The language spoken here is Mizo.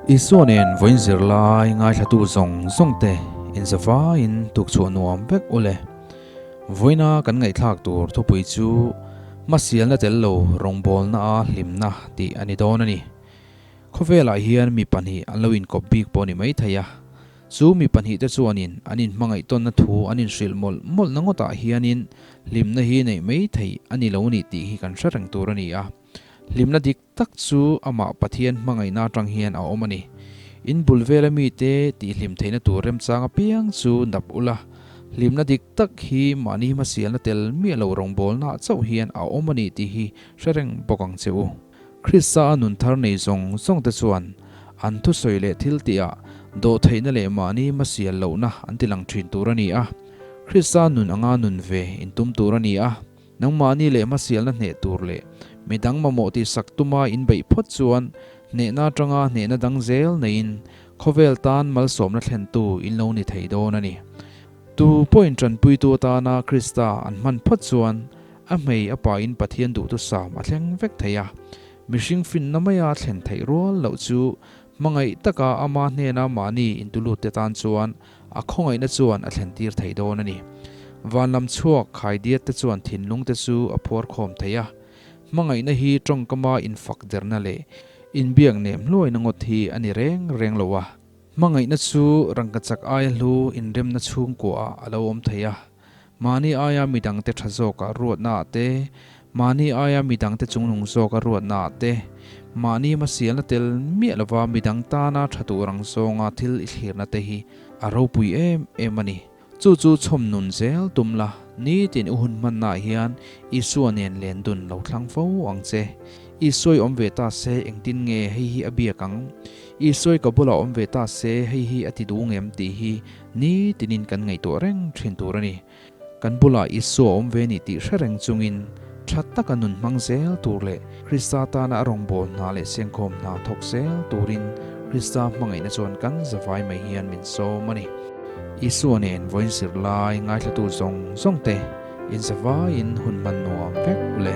Isua nen vawiin zirlai ngaithlatu zawng zawng te inzavaiin tukchhuah nuam vek u le. Vawiina kan ngaihthlak tur thupui chu Hmasialna tel lo rawngbawlna a hlimna tih a ni dawn a ni. Khawvelah hian mi pahnih an lo inkawp bik pawh ni maithei a. Chu mi pahnihte chuanin an inhmangaih tawnna thu an inhrilh mawlh mawlhna ngawtah hianin hlimna hi neih mai theih a ni lo ni tih hi kan hre reng tur a ni a. Hlimna dik tak chu amah Pathian hmangaihna atang hian a awm a ni. In bul vela mite tihhlim theihna tur remchang apiang chu nap ula, hlimna dik tak hi mahni hmasialna tel miah lo rawngbawlnaah chauh hian a awm a ni tih hi hre reng bawk ang che u. Krista a nun thar nei zawng zawng te chuan an thusawi leh thil tihah dawhtheihna leh mahni hmasial lohna an ti lang thin tur a ni a. Krista nun anga nun ve intum tur a ni a. Nangmahni leh hmasialna hneh tur leh midang mamawh tihsak tuma inbeih phawt chuan hnehna atanga hnehna dang zel neiin khawvel tan malsawmna thlentu in lo ni thei dawn a ni. Tu pawhin tanpuitu atana Krista an hman phawt chuan A hmei a pain Pathian duhthusam a thleng vek thei a, mihring finna maia thlen theih rual loh chu hmangaih taka ama hnena mahni intulutte tan chuan a khawngaihna chuan a thlentir thei dawn a ni. Van lam chhuak khaidiat te chuan thinlung te chu a phuar khawm thei a, hmangaihna hi tawngkama infak derna leh inbiak nem hluaina ngawt hi a ni reng reng lo a, hmangaihna chu rangkachak aia hlu inremna chhungkuaah a lo awm thei a. Mahni aia midangte tha zawka ruatnaah te, mahni aia midangte chungnung zawka ruatnaah te, mahni hmasialna tel miah lova midang tana tha tur ang zawnga thil i thlirna te hi a ropui em em a ni. Chu chu chhawm nun zel tum la, nitin u hun hmannaah hian Isua nen len dun lo thlang fo ang che. Isua i awm ve ta se engtin nge hei hi a biak ang? Isua i ka bulah awm ve ta se hei hi a ti duh ngem tih hi Ni tinin kan ngaihtuah reng thin tur a ni. Kan bulah Isua awm ve ni tih hre reng chungin tha taka nun hmang zel tur leh Krista tana a rawngbâwl hna leh sengkhawm hna thawk zel turin Krista hmangaihna chuan kan zavai mai hian min sawm a ni. Isua nen vawiin zirlai ngaithlatu zawng zawng te inzavaiin hun hman nuam vek u le.